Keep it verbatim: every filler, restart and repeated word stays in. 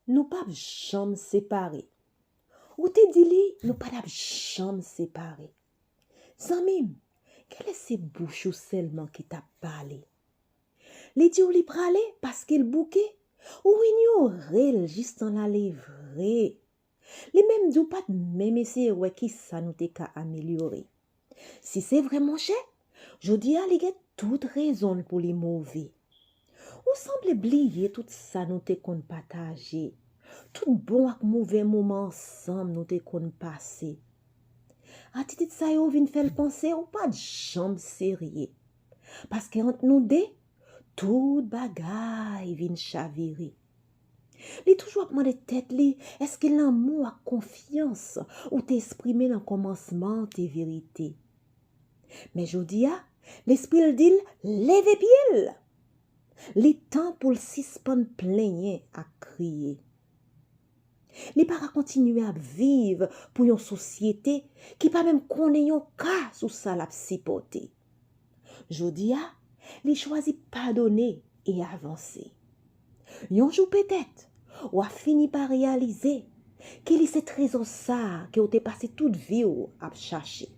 Nou p ap janm separe. Ou te di li nou pa t ap janm separe. Zanmi m, genlè se bouch ou sèlman ki t ap pale. Li di w li prale paske l bouke, ou inyore l jistan l ale vre. Li menm di w pa t menm eseye wè kisa nou te ka amelyore. Si se vre, monchè, jodi a li gen tout rezon l pou li move. Ou sanble bliye tout sa nou te konn pataje, tout bon ak move moman ansanm nou te konn pase. Atitid sa yo vin fè l panse ou pa t janm serye. Paske ant nou de, tout bagay vin chavire. Li toujou ap mande tèt li èske lanmou ak konfyans ou te eksprime nan kòmansman an te verite. Men jodi a, lespri l di l leve pye l. Li tan pou l sispann plenyen ak kriye. Li pa ka kontinye ap viv pou yon sosyete ki pa menm konnen yon ka sou sa l ap sipòte. Jodi a, li chwazi padone e avanse. Yon jou petèt, w a fini pa reyalize ke li se trezò sa a ke w te pase tout vi w ap chache.